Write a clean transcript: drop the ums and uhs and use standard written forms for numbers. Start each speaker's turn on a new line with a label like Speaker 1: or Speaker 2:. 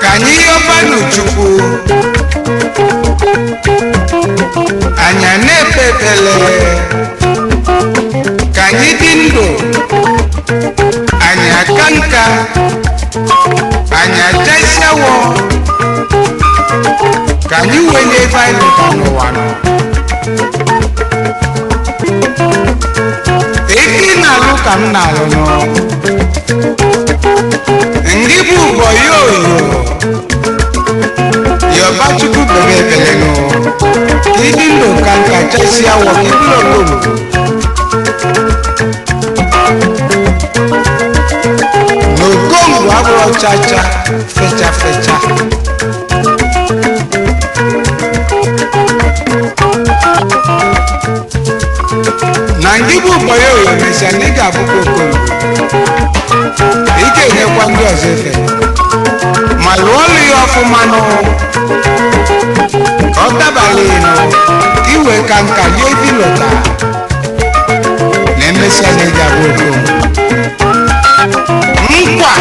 Speaker 1: Ka anyị yọbanụ Chukwu, anyị na-ekpe ekpele ka anyị dị ndụ, anyị aka nka, anyị aja isi awọ, ka anyị wenye ebe anyị lụta n'ụwa nọ. Eke ị na-alụ ka m na-alụ nọ. Ndị bụ ụbọ ya oyo yọba Chukwu kpere ekpere nụ ka ịdị ndụ ka nka chasị awọ ka ịbụrụ okongwu. Na okongwu abụrụ chacha fecha fecha. Na ndị bụ ụbọ ya oyo mesịa na ị ga-abụkwa okongwu, ị ga-enyekwa ndị ọzọ efe ma lụọ ọlụ ya ọfụma nụ ka ọ dabalị nụ ka iwe ka nka lie ebi lụta na emesịa na ị ga-abụ okongwu. Nkwa.